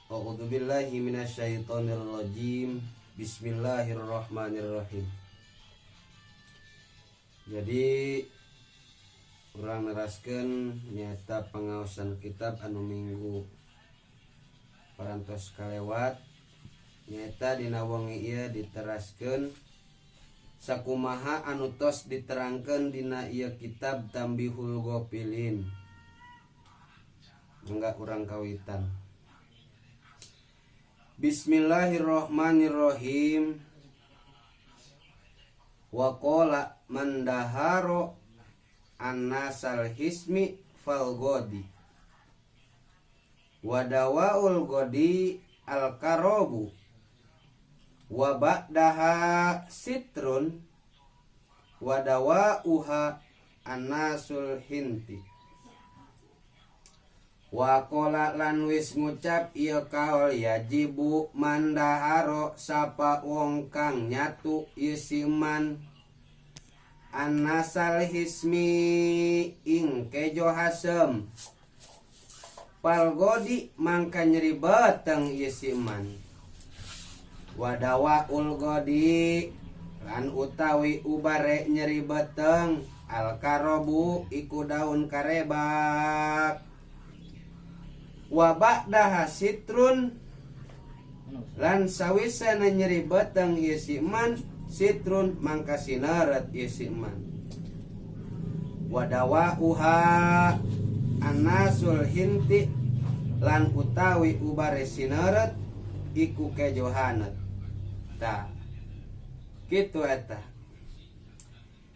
A'udzubillahi minasyaitonirrajim. Bismillahirrahmanirrahim. Jadi urang neraskeun nyaeta pangaosan kitab anu minggu parantos kalewat, nyaeta dina wengi ieu diteraskeun sakumaha anu tos diterangkeun dina ieu kitab Tambihul Ghafilin. Mangga urang kawitan. Bismillahirrahmanirrahim. Wa qala man daharo annasal hismi fal godi wa dawaul godi al karobu wa ba'daha sitrun wa dawauha annasul hinti. Wa qala lan wis ngucap ieu kaol yajibu mandaharo sapa wong kang nyatu ieu siman annasal hismi ing kejo hasem palgodi mangka nyeri beteng ieu siman wadawa ulgodi lan utawi ubare nyeri beteng alkarobu iku daun karebak wa ba'daha sitrun lan sawisana nyeri beteng ieu siman sitrun mangka sineret ieu siman wadawa uha anasul hinti lan utawi ubare sineret iku kejohanet. Tah kitu eta.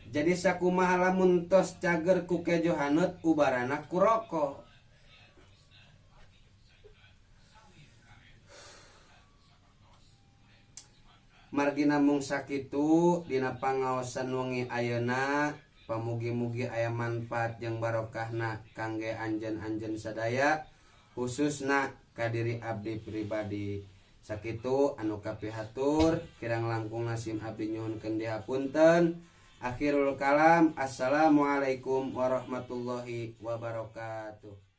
Jadi sakumaha lamun tos cager ku kejohanet ubarana ku rokok. Margi namung sakitu dina pangaosan wengi ayeuna, pamugi-mugi aya manfaat jeung barokahna kangge anjeun-anjeun sadaya, khususna ka diri abdi pribadi. Sakitu anu kapihatur, kirang langkung nasim abdi nyuhunkeun dihapunten. Akhirul kalam, assalamualaikum warahmatullahi wabarakatuh.